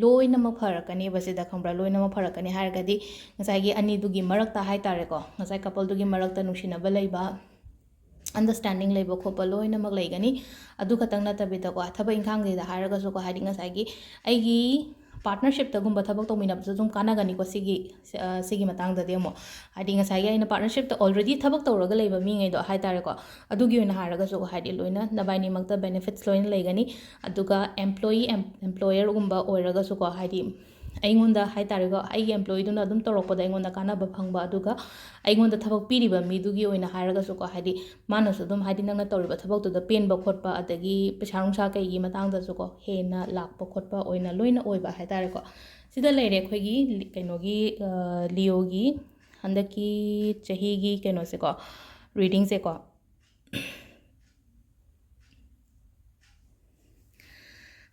ꯂꯣꯏꯅꯃꯛ ꯐꯔꯛꯀꯅꯦꯕ ꯁꯤꯗ, ꯈꯪꯕ꯭ꯔꯥ? ꯂꯣꯏꯅꯃꯛ ꯐꯔꯛꯀꯅꯤ ꯍꯥꯏꯔꯒꯗꯤ ꯉꯁꯥꯏꯒꯤ ꯑꯅꯤꯗꯨꯒꯤ ꯃꯔꯛꯇ ꯍꯥꯏ ꯇꯥꯔꯦꯀꯣ, ꯉꯁꯥꯏ coupleꯗꯨꯒꯤ ꯃꯔꯛꯇ ꯅꯨꯡꯁꯤꯅꯕ ꯂꯩꯕ, understanding ꯂꯩꯕ ꯈꯣꯠꯄ ꯂꯣꯏꯅꯃꯛ ꯂꯩꯒꯅꯤ꯫ ꯑꯗꯨ ꯈꯛꯇꯪ ꯅꯠꯇꯕꯤꯗꯀꯣ, ꯊꯕꯛ ꯏꯪꯈꯥꯡꯁꯤꯗ ꯍꯥꯏꯔꯒꯁꯨꯀꯣ, ꯍꯥꯏꯗꯤ ꯉꯁꯥꯏꯒꯤ ꯑꯩꯒꯤ partnershipꯇꯒꯨꯝꯕ ꯊꯕꯛ ꯇꯧꯃꯤꯟꯅꯕꯁꯨ ꯑꯗꯨꯝ ꯀꯥꯟꯅꯒꯅꯤꯀꯣ ꯁꯤꯒꯤ, ꯑ, ꯁꯤꯒꯤ ꯃꯇꯥꯡꯗꯗꯤ ꯑꯃꯨꯛ꯫ ꯍꯥꯏꯗꯤ ꯉꯁꯥꯏꯒꯤ ꯑꯩꯅ partnershipꯇ already ꯊꯕꯛ ꯇꯧꯔꯒ ꯂꯩꯕ ꯃꯤꯉꯩꯗꯣ ꯍꯥꯏ ꯇꯥꯔꯦꯀꯣ, ꯑꯗꯨꯒꯤ ꯑꯣꯏꯅ ꯍꯥꯏꯔꯒꯁꯨꯀꯣ, ꯍꯥꯏꯗꯤ ꯂꯣꯏꯅ ꯅꯕꯥꯏꯅꯤꯃꯛꯇ benefits ꯂꯣꯏꯅ ꯂꯩꯒꯅꯤ꯫ ꯑꯗꯨꯒ employee, em-, employerꯒꯨꯝꯕ ꯑꯣꯏꯔꯒꯁꯨꯀꯣ, ꯍꯥꯏꯗꯤ ꯑꯩꯉꯣꯟꯗ ꯍꯥꯏ ꯇꯥꯔꯦꯀꯣ, ꯑꯩꯒꯤ employeeꯗꯨꯅ ꯑꯗꯨꯝ ꯇꯧꯔꯛꯄꯗ ꯑꯩꯉꯣꯟꯗ ꯀꯥꯟꯅꯕ ꯐꯪꯕ, ꯑꯗꯨꯒ ꯑꯩꯉꯣꯟꯗ ꯊꯕꯛ ꯄꯤꯔꯤꯕ ꯃꯤꯗꯨꯒꯤ ꯑꯣꯏꯅ ꯍꯥꯏꯔꯒꯁꯨꯀꯣ, ꯍꯥꯏꯗꯤ ꯃꯥꯅꯁꯨ ꯑꯗꯨꯝ ꯍꯥꯏꯗꯤ ꯅꯪꯅ ꯇꯧꯔꯤꯕ ꯊꯕꯛꯇꯨꯗ ꯄꯦꯟꯕ ꯈꯣꯠꯄ, ꯑꯗꯒꯤ ꯄꯩꯁꯥ ꯅꯨꯡꯁꯥ ꯀꯩꯒꯤ ꯃꯇꯥꯡꯗꯁꯨꯀꯣ ꯍꯦꯟꯅ ꯂꯥꯛꯄ ꯈꯣꯠꯄ ꯑꯣꯏꯅ ꯂꯣꯏꯅ ꯑꯣꯏꯕ ꯍꯥꯏ ꯇꯥꯔꯦꯀꯣ꯫ ꯁꯤꯗ ꯂꯩꯔꯦ ꯑꯩꯈꯣꯏꯒꯤ ꯂꯤ-, ꯀꯩꯅꯣꯒꯤ, ꯑ, Leoꯒꯤ ꯍꯟꯗꯛꯀꯤ ꯆꯍꯤꯒꯤ ꯀꯩꯅꯣꯁꯦꯀꯣ, readingꯁꯦꯀꯣ꯫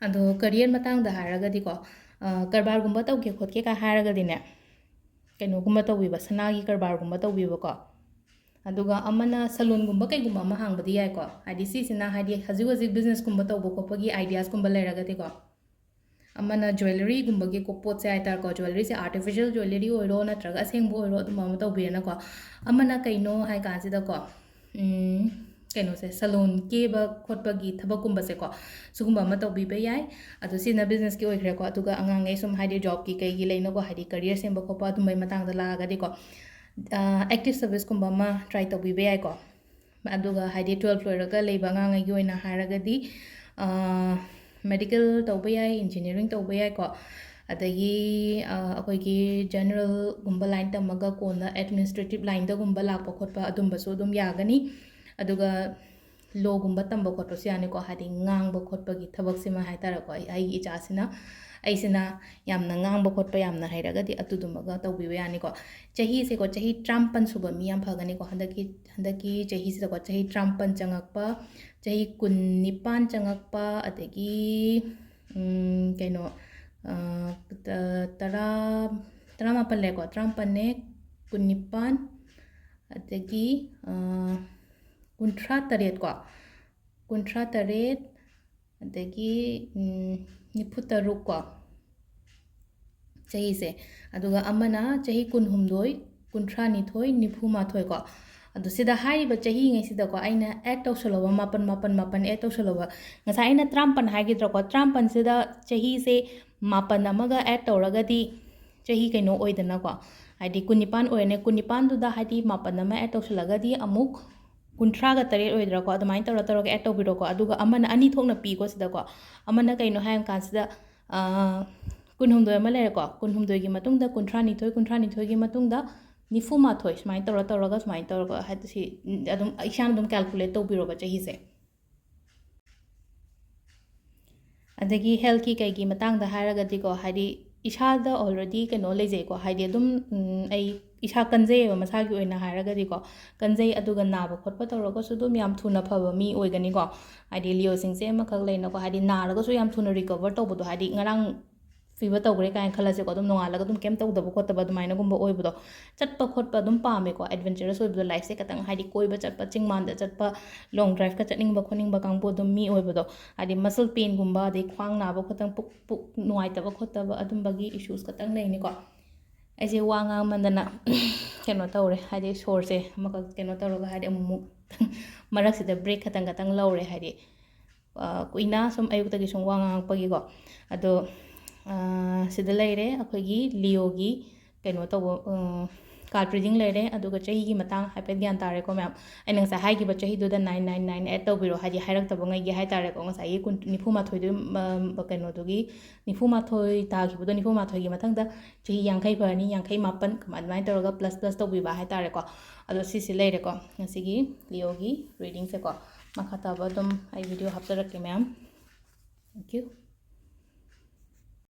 ꯑꯗꯣ career ꯃꯇꯥꯡꯗ ꯍꯥꯏꯔꯒꯗꯤꯀꯣ, ꯑ, ꯀꯔꯕꯥꯔꯒꯨꯝꯕ ꯇꯧꯒꯦ ꯈꯣꯠꯀꯦ ꯀꯥꯏ ꯍꯥꯏꯔꯒꯗꯤꯅꯦ, ꯀꯩꯅꯣꯒꯨꯝꯕ ꯇꯧꯕꯤꯕ, ꯁꯅꯥꯒꯤ ꯀꯔꯕꯥꯔꯒꯨꯝꯕ ꯇꯧꯕꯤꯕꯀꯣ꯫ ꯑꯗꯨꯒ ꯑꯃꯅ salonꯒꯨꯝꯕ ꯀꯩꯒꯨꯝꯕ ꯑꯃ ꯍꯥꯡꯕꯗꯤ ꯌꯥꯏꯀꯣ꯫ ꯍꯥꯏꯗꯤ ꯁꯤꯁꯤꯅ ꯍꯥꯏꯗꯤ ꯍꯧꯖꯤꯛ ꯍꯧꯖꯤꯛ businessꯀꯨꯝꯕ ꯇꯧꯕ ꯈꯣꯠꯄꯒꯤ ideasꯀꯨꯝꯕ ꯂꯩꯔꯒꯗꯤꯀꯣ꯫ ꯑꯃꯅ ꯖ꯭ꯋꯦꯂꯔꯤꯒꯨꯝꯕꯒꯤ ꯀꯣ-, ꯄꯣꯠꯁꯦ ꯍꯥꯏꯇꯥꯔꯦꯀꯣ, ꯖ꯭ꯋꯦꯂꯔꯤꯁꯦ ꯑꯥꯔꯇꯤꯐꯤꯁꯤꯌꯦꯜ ꯖ꯭ꯋꯦꯂꯔꯤ ꯑꯣꯏꯔꯣ ꯅꯠꯇ꯭ꯔꯒ ꯑꯁꯦꯡꯕ ꯑꯣꯏꯔꯣ, ꯑꯗꯨꯝꯕ ꯑꯃ ꯇꯧꯕꯤꯔꯦꯅꯀꯣ꯫ ꯑꯃꯅ ꯀꯩꯅꯣ ꯍꯥꯏ ꯀꯥꯟꯁꯤꯗꯀꯣ, ꯎꯝ, ꯀꯩꯅꯣꯁꯦ, ꯁꯦꯂꯣꯟ ꯀꯦꯕ ꯈꯣꯠꯄꯒꯤ ꯊꯕꯛꯀꯨꯝꯕꯁꯦꯀꯣ, ꯁꯤꯒꯨꯝꯕ ꯑꯃ ꯇꯧꯕꯤꯕ ꯌꯥꯏ꯫ ꯑꯗꯣ ꯁꯤꯅ ꯕꯤꯖꯤꯅꯦꯁꯀꯤ ꯑꯣꯏꯈ꯭ꯔꯦꯀꯣ꯫ ꯑꯗꯨꯒ ꯑꯉꯥꯡꯉꯩ ꯁꯨꯝ ꯍꯥꯏꯗꯤ ꯖꯣꯕꯀꯤ ꯀꯩꯒꯤ ꯂꯩꯅꯀꯣ, ꯍꯥꯏꯗꯤ ꯀꯔꯤꯌꯔ ꯁꯦꯝꯕ ꯈꯣꯠꯄ ꯑꯗꯨꯝꯕꯩ ꯃꯇꯥꯡꯗ ꯂꯥꯛꯑꯒꯗꯤꯀꯣ, ꯑꯦꯛꯇꯤꯚ ꯁꯔꯚꯤꯁꯀꯨꯝꯕ ꯑꯃ ꯇ꯭ꯔꯥꯏ ꯇꯧꯕꯤꯕ ꯌꯥꯏꯀꯣ꯫ ꯑꯗꯨꯒ ꯍꯥꯏꯗꯤ ꯇꯨꯋꯦꯜꯐ ꯂꯣꯏꯔꯒ ꯂꯩꯕ ꯑꯉꯥꯡꯉꯩꯒꯤ ꯑꯣꯏꯅ ꯍꯥꯏꯔꯒꯗꯤ, ꯃꯦꯗꯤꯀꯦꯜ ꯇꯧꯕ ꯌꯥꯏ, ꯏꯟꯖꯤꯅꯤꯌꯥꯔꯤꯡ ꯇꯧꯕ ꯌꯥꯏꯀꯣ꯫ ꯑꯗꯒꯤ ꯑꯩꯈꯣꯏꯒꯤ ꯖꯦꯅꯔꯦꯜꯒꯨꯝꯕ ꯂꯥꯏꯟ ꯇꯝꯃꯒ ꯀꯣꯟꯅ ꯑꯦꯗꯃꯤꯅꯤꯁꯇ꯭ꯔꯦꯇꯤꯚ ꯂꯥꯏꯟꯗꯒꯨꯝꯕ ꯂꯥꯛꯄ ꯈꯣꯠꯄ ꯑꯗꯨꯝꯕꯁꯨ ꯑꯗꯨꯝ ꯌꯥꯒꯅꯤ꯫ ꯑꯗꯨꯒ ꯂꯣꯒꯨꯝꯕ ꯇꯝꯕ ꯈꯣꯠꯄꯁꯨ ꯌꯥꯅꯤꯀꯣ, ꯍꯥꯏꯗꯤ ꯉꯥꯡꯕ ꯈꯣꯠꯄꯒꯤ ꯊꯕꯛꯁꯤꯃ ꯍꯥꯏꯇꯥꯔꯦꯀꯣ꯫ ꯑꯩ, ꯑꯩꯒꯤ ꯏꯆꯥꯁꯤꯅ, ꯑꯩꯁꯤꯅ ꯌꯥꯝꯅ ꯉꯥꯡꯕ ꯈꯣꯠꯄ ꯌꯥꯝꯅ ꯍꯩꯔꯒꯗꯤ ꯑꯗꯨꯗꯨꯃꯒ ꯇꯧꯕꯤꯕ ꯌꯥꯅꯤꯀꯣ꯫ ꯆꯍꯤꯁꯦꯀꯣ, ꯆꯍꯤ ꯇꯔꯥꯃꯥꯄꯟ ꯁꯨꯕ ꯃꯤ ꯌꯥꯝ ꯐꯒꯅꯤꯀꯣ꯫ ꯍꯟꯗꯛꯀꯤ, ꯍꯟꯗꯛꯀꯤ ꯆꯍꯤꯁꯤꯗꯀꯣ, ꯆꯍꯤ ꯇꯔꯥꯃꯥꯄꯟ ꯆꯪꯉꯛꯄ, ꯆꯍꯤ ꯀꯨꯟꯅꯤꯄꯥꯟ ꯆꯪꯉꯛꯄ, ꯑꯗꯒꯤ, ꯎꯝ, ꯀꯩꯅꯣ, ꯑ, ꯇ-, ꯇꯔꯥ, ꯇꯔꯥꯃꯥꯄꯜ ꯂꯩꯔꯦꯀꯣ, ꯇꯔꯥꯃꯥꯄꯜꯅꯦ, ꯀꯨꯟꯅꯤꯄꯥꯟ, ꯑꯗꯒꯤ, ꯑ, ꯀꯨꯟꯊ꯭ꯔꯥ ꯇꯔꯦꯠꯀꯣ, ꯀꯨꯟꯊ꯭ꯔꯥ ꯇꯔꯦꯠ, ꯑꯗꯒꯤ, ꯎꯝ, ꯅꯤꯐꯨ ꯇꯔꯨꯛ ꯀꯣ, ꯆꯍꯤꯁꯦ꯫ ꯑꯗꯨꯒ ꯑꯃꯅ ꯆꯍꯤ ꯀꯨꯟꯍꯨꯝꯗꯣꯏ, ꯀꯨꯟꯊ꯭ꯔꯥ ꯅꯤꯊꯣꯏ, ꯅꯤꯐꯨ ꯃꯥꯊꯣꯏ ꯀꯣ꯫ ꯑꯗꯣ ꯁꯤꯗ ꯍꯥꯏꯔꯤꯕ ꯆꯍꯤꯉꯩꯁꯤꯗꯀꯣ, ꯑꯩꯅ ꯑꯦꯗ ꯇꯧꯁꯜꯂꯧꯕ ꯃꯥꯄꯟ, ꯃꯥꯄꯟ, ꯃꯥꯄꯟ ꯑꯦꯗ ꯇꯧꯁꯜꯂꯧꯕ꯫ ꯉꯁꯥꯏ ꯑꯩꯅ ꯇꯔꯥꯃꯥꯄꯟ ꯍꯥꯏꯈꯤꯗ꯭ꯔꯣꯀꯣ? ꯇꯔꯥꯃꯥꯄꯟꯁꯤꯗ ꯆꯍꯤꯁꯦ ꯃꯥꯄꯟ ꯑꯃꯒ ꯑꯦꯗ ꯇꯧꯔꯒꯗꯤ ꯆꯍꯤ ꯀꯩꯅꯣ ꯑꯣꯏꯗꯅꯀꯣ, ꯍꯥꯏꯗꯤ ꯀꯨꯟꯅꯤꯄꯥꯟ ꯑꯣꯏꯔꯅꯤ꯫ ꯀꯨꯟꯅꯤꯄꯥꯟꯗꯨꯗ ꯍꯥꯏꯗꯤ ꯃꯥꯄꯟ ꯑꯃ ꯑꯦꯗ ꯇꯧꯁꯜꯂꯒꯗꯤ ꯑꯃꯨꯛ ꯀꯨꯟꯊ꯭ꯔꯥꯒ ꯇꯔꯦꯠ ꯑꯣꯏꯗ꯭ꯔꯥꯀꯣ? ꯑꯗꯨꯃꯥꯏꯅ ꯇꯧꯔ ꯇꯧꯔꯒ ꯑꯦꯗ ꯇꯧꯕꯤꯔꯣꯀꯣ꯫ ꯑꯗꯨꯒ ꯑꯃꯅ ꯑꯅꯤ ꯊꯣꯛꯅ ꯄꯤꯀꯣ ꯁꯤꯗꯀꯣ꯫ ꯑꯃꯅ ꯀꯩꯅꯣ ꯍꯥꯏꯔ ꯀꯥꯟꯁꯤꯗ, ꯑ, ꯀꯨꯟꯍꯨꯝꯗꯣꯏ ꯑꯃ ꯂꯩꯔꯦꯀꯣ, ꯀꯨꯟꯍꯨꯝꯗꯣꯏꯒꯤ ꯃꯇꯨꯡꯗ ꯀꯨꯟꯊ꯭ꯔꯥꯅꯤꯊꯣꯏ, ꯀꯨꯟꯊ꯭ꯔꯥꯅꯤꯊꯣꯏꯒꯤ ꯃꯇꯨꯡꯗ ꯅꯤꯐꯨ ꯃꯥꯊꯣꯏ, ꯁꯨꯃꯥꯏꯅ ꯇꯧꯔ ꯇꯧꯔꯒ, ꯁꯨꯃꯥꯏꯅ ꯇꯧꯔꯒ, ꯍꯥꯏꯗꯤ ꯁꯤ, ꯎꯝ, ꯑꯗꯨꯝ ꯏꯁꯥꯅ ꯑꯗꯨꯝ ꯀꯦꯜꯀꯨꯂꯦꯠ ꯇꯧꯕꯤꯔꯣꯕ ꯆꯍꯤꯁꯦ꯫ ꯑꯗꯒꯤ ꯍꯦꯜꯊꯀꯤ ꯀꯩꯒꯤ ꯃꯇꯥꯡꯗ ꯍꯥꯏꯔꯒꯗꯤꯀꯣ, ꯍꯥꯏꯗꯤ ꯏꯁꯥꯗ ꯑꯣꯜꯔꯦꯗꯤ ꯀꯩꯅꯣ ꯂꯩꯖꯩꯀꯣ, ꯍꯥꯏꯗꯤ ꯑꯗꯨꯝ, ꯎꯝ, ꯑꯩ ꯏꯁꯥ ꯀꯟꯖꯩꯌꯦꯕ, ꯃꯁꯥꯒꯤ ꯑꯣꯏꯅ ꯍꯥꯏꯔꯒꯗꯤꯀꯣ, ꯀꯟꯖꯩ꯫ ꯑꯗꯨꯒ ꯅꯥꯕ ꯈꯣꯠꯄ ꯇꯧꯔꯒꯁꯨ ꯑꯗꯨꯝ ꯌꯥꯝ ꯊꯨꯅ ꯐꯕ ꯃꯤ ꯑꯣꯏꯒꯅꯤꯀꯣ꯫ ꯍꯥꯏꯗꯤ ꯂꯤꯑꯣꯁꯤꯡꯁꯦ ꯑꯃꯈꯛ ꯂꯩꯅꯀꯣ, ꯍꯥꯏꯗꯤ ꯅꯥꯔꯒꯁꯨ ꯌꯥꯝ ꯊꯨꯅ ꯔꯤꯀꯣꯚꯔ ꯇꯧꯕꯗꯣ, ꯍꯥꯏꯗꯤ ꯉꯔꯥꯡ ꯐꯤꯕꯔ ꯇꯧꯈ꯭ꯔꯦ ꯀꯥꯏꯅ ꯈꯜꯂꯁꯦꯀꯣ, ꯑꯗꯨꯝ ꯅꯣꯡꯉꯥꯜꯂꯒ ꯑꯗꯨꯝ ꯀꯩꯝ ꯇꯧꯗꯕ ꯈꯣꯠꯇꯕ ꯑꯗꯨꯃꯥꯏꯅꯒꯨꯝꯕ ꯑꯣꯏꯕꯗꯣ꯫ ꯆꯠꯄ ꯈꯣꯠꯄ ꯑꯗꯨꯝ ꯄꯥꯝꯃꯦꯀꯣ, ꯑꯦꯗꯚꯦꯟꯆꯔꯁ ꯑꯣꯏꯕꯗꯣ, ꯂꯥꯏꯐꯁꯦ ꯈꯤꯇꯪ ꯍꯥꯏꯗꯤ ꯀꯣꯏꯕ ꯆꯠꯄ, ꯆꯤꯡ ꯃꯥꯟꯗ ꯆꯠꯄ, ꯂꯣꯡ ꯗ꯭ꯔꯥꯏꯚꯀ ꯆꯠꯅꯤꯡꯕ ꯈꯣꯠꯅꯤꯡꯕ ꯀꯥꯡꯕꯨ ꯑꯗꯨꯝ ꯃꯤ ꯑꯣꯏꯕꯗꯣ꯫ ꯍꯥꯏꯗꯤ ꯃꯁꯜ ꯄꯦꯟꯒꯨꯝꯕ, ꯑꯗꯩ ꯈ꯭ꯋꯥꯡ ꯅꯥꯕ ꯈꯛꯇꯪ, ꯄꯨꯛ ꯄꯨꯛ ꯅꯨꯡꯉꯥꯏꯇꯕ ꯈꯣꯠꯇꯕ ꯑꯗꯨꯝꯕꯒꯤ ꯏꯁꯨꯁ ꯈꯛꯇꯪ ꯂꯩꯅꯤꯀꯣ꯫ ꯑꯩꯁꯦ ꯋꯥ ꯉꯥꯡꯃꯟꯗꯅ ꯀꯩꯅꯣ ꯇꯧꯔꯦ, ꯍꯥꯏꯗꯤ ꯁꯣꯔꯁꯦ ꯑꯃꯈꯛ ꯀꯩꯅꯣ ꯇꯧꯔꯒ, ꯍꯥꯏꯗꯤ ꯑꯃꯨꯛꯃꯨꯛ ꯃꯔꯛꯁꯤꯗ ꯕ꯭ꯔꯦꯛ ꯈꯛꯇꯪ ꯈꯛꯇꯪ ꯂꯧꯔꯦ, ꯍꯥꯏꯗꯤ ꯀꯨꯏꯅ ꯁꯨꯝ ꯑꯌꯨꯛꯇꯒꯤ ꯁꯨꯝ ꯋꯥ ꯉꯥꯡꯉꯛꯄꯒꯤꯀꯣ꯫ ꯑꯗꯣ ꯁꯤꯗ ꯂꯩꯔꯦ ꯑꯩꯈꯣꯏꯒꯤ ꯂꯤꯑꯣꯒꯤ ꯀꯩꯅꯣ ꯇꯧꯕ, ꯀꯥꯔꯠ ꯔꯤꯗꯤꯡ ꯂꯩꯔꯦ꯫ ꯑꯗꯨꯒ ꯆꯍꯤꯒꯤ ꯃꯇꯥꯡ ꯍꯥꯏꯐꯦꯠ ꯒ꯭ꯌꯥꯟ ꯇꯥꯔꯦꯀꯣ ꯃꯌꯥꯝ꯫ ꯑꯩꯅ ꯉꯁꯥꯏ ꯍꯥꯏꯈꯤꯕ ꯆꯍꯤꯗꯨꯗ ꯅꯥꯏꯟ ꯅꯥꯏꯟ ꯅꯥꯏꯟ ꯑꯦꯗ ꯇꯧꯕꯤꯔꯣ, ꯍꯥꯏꯗꯤ ꯍꯥꯏꯔꯛꯇꯕꯉꯩꯒꯤ ꯍꯥꯏ ꯇꯥꯔꯦꯀꯣ꯫ ꯉꯁꯥꯏꯒꯤ ꯀꯨꯟ, ꯅꯤꯐꯨ ꯃꯥꯊꯣꯏꯗꯨ, ꯀꯩꯅꯣꯗꯨꯒꯤ ꯅꯤꯐꯨ ꯃꯥꯊꯣꯏ ꯇꯥꯈꯤꯕꯗꯣ, ꯅꯤꯐꯨ ꯃꯥꯊꯣꯏꯒꯤ ꯃꯊꯪꯗ ꯆꯍꯤ ꯌꯥꯡꯈꯩ ꯐꯔꯅꯤ, ꯌꯥꯡꯈꯩ ꯃꯥꯄꯟ ꯑꯗꯨꯃꯥꯏꯅ ꯇꯧꯔꯒ ꯄ꯭ꯂꯁ ꯄ꯭ꯂꯁ ꯇꯧꯕꯤꯕ ꯍꯥꯏ ꯇꯥꯔꯦꯀꯣ꯫ ꯑꯗꯣ ꯁꯤꯁꯤ ꯂꯩꯔꯦꯀꯣ ꯉꯁꯤꯒꯤ ꯂꯤꯑꯣꯒꯤ ꯔꯤꯗꯤꯡꯁꯦꯀꯣ꯫ ꯃꯈꯥ ꯇꯥꯕ ꯑꯗꯨꯝ ꯑꯩ ꯚꯤꯗꯤꯑꯣ ꯍꯥꯞꯆꯔꯛꯀꯦ ꯃꯌꯥꯝ꯫ Thank you꯫